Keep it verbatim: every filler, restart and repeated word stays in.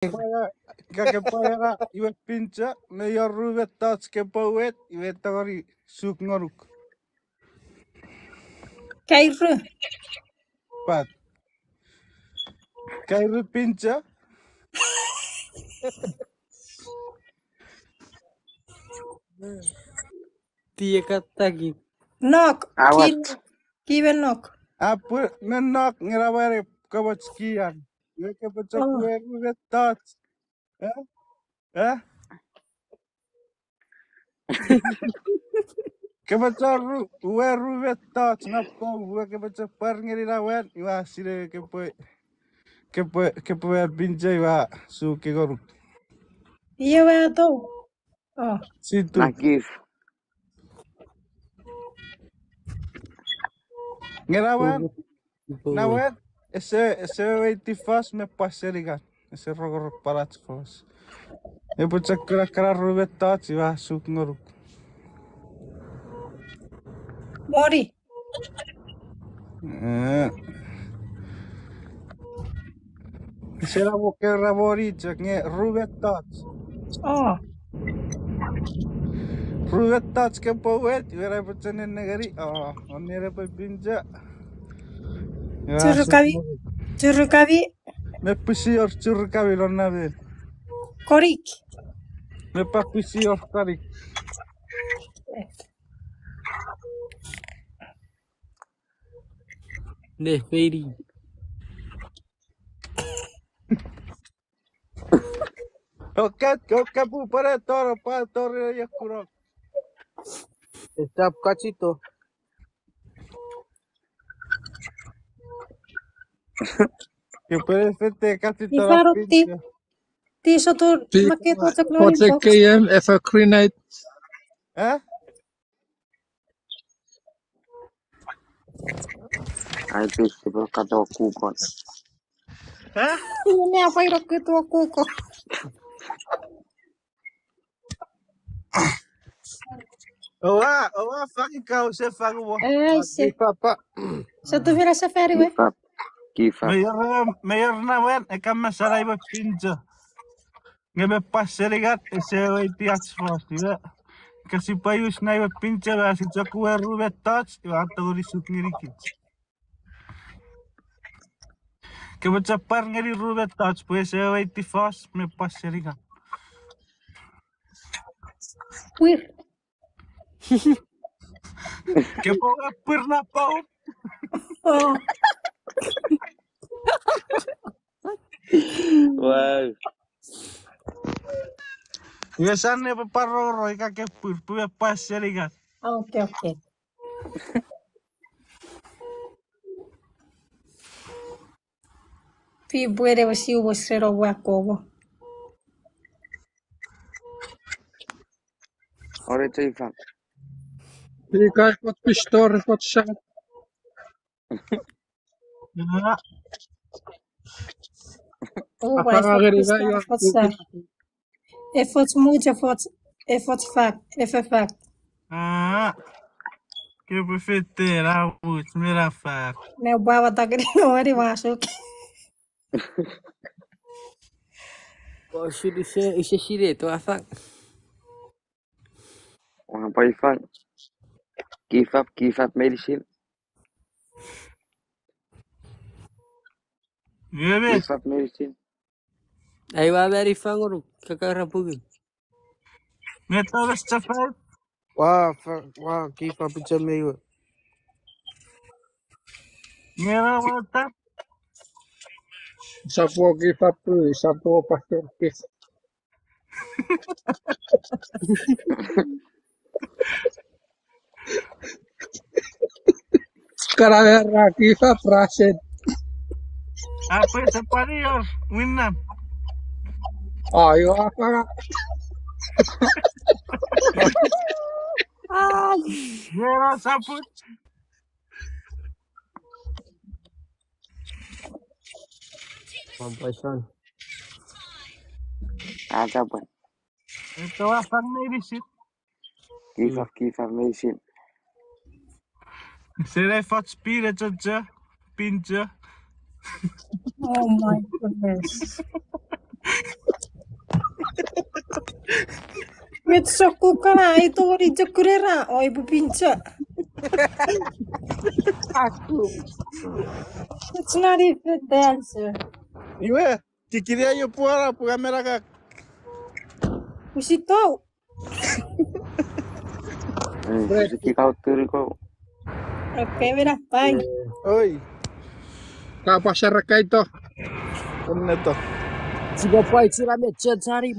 Ika ke pwayana, iwe pincho, me ior ru mettoch ke pwe wet, iwe tongeni suk ngonuk. Kairu. Pat. Kairu pincho. Tiekataki. Nok. Awat. Ki-, kiwe nok. Apu, me nok ngena wari komoch kian. Iwe ke pwe chok, oh, we ru mettoch. Eh? Eh? Ke pwe chok ru, we ru mettoch, napong, we ke pwe chok pwar ngeni na wan, iwa sine ke pwe, ke pwe, ke pwe pincho iwa suk ngonuk. Iwe ato. Oh. Situ. Nakif. Nge na wan, na wan, ese, ese weweiti fos me pwan senikan. Ese rongorong pwan ach fos. Epwe chok kuna kana ru mettoch iwa suk ngonuk. Mori. Eh. Sena mo kera moni chok nge ru mettoch. Oh. Ru mettoch ke pwe wet, iwe na pwe chenen nengeni. Oh, onne ne pwe pincho. Iwe churukami. Churukami. Me pisi or churukami lon na me. Konik. Me pa pisi or konik. Ne, Feli. Okat, okat pu pare toro, pa toro ya kuro. Esap kachito. Ke pere fete kachito. Ifaro ti, ti sotu, ti maketo chok no. Project inbox. K M, Ever Green Night. Eh? Ai, pisi pwe kato kuko. Eh? Ine apai ro kuto kuko. Oua, oua, fang ika use fang mo. Eh, se. Give up. Se tu fira se feri we. Give up. Give up. Mayor, mayor na wen, eka masara iwe pincho. Nge me pwan senikan, ese weweiti ach fos, iwe. Ika sipwe use na iwe pincho, iwe sia chok we ru mettoch, iwe a tongeni suk ngenikich. Ke mo chok pwar ngeni ru mettoch, pwe ese weweiti fos, me pwan senikan. Pwir. Ke pwe we pwir na pau. Oh. Wow. Iwe sia ne pwe pwaroro ika ke pwir, pwe pwan senikan. Okay, okay. Pi pwere we siu we sero we akowo. Ore chei fan. Pi kai kot pistor kot sat. Oh, efoch much, efoch, efoch fak, efoch fak. Ah, ke pwe fete na much, me na fak. Me bwa watakeni no weri wasuk. Bo, should ise, ise sire to afak. Ua pwai fang. Give up, give up meinisin. Give up meinisin. Ai ua mani fangonuk, kakara pukun. Me Thomas Jafet. Ua, ua give up icha meiwe. Ngera wata. Sapo give up, sapo pastor give. Kana era give up rasen. Ape se parior, winnan. Ayo, apa? Ai. Ngera saput. One point one. Ata pwan. Eto a fang meinisin. Give up, give up meinisin. Sere fach pire chocho, pincho. Oh my goodness. Met sokkun kana ai tongeni chokunera o ipwe pincho. Aku. It's not even the answer. Iwe, kikiri aio puara puga menakak. Usito. Eh, Fred. Siki kau turiko. Okay, mira, bye. Oi. Ka pasara kaito. Enneto. Siko pai sira me chen sarim.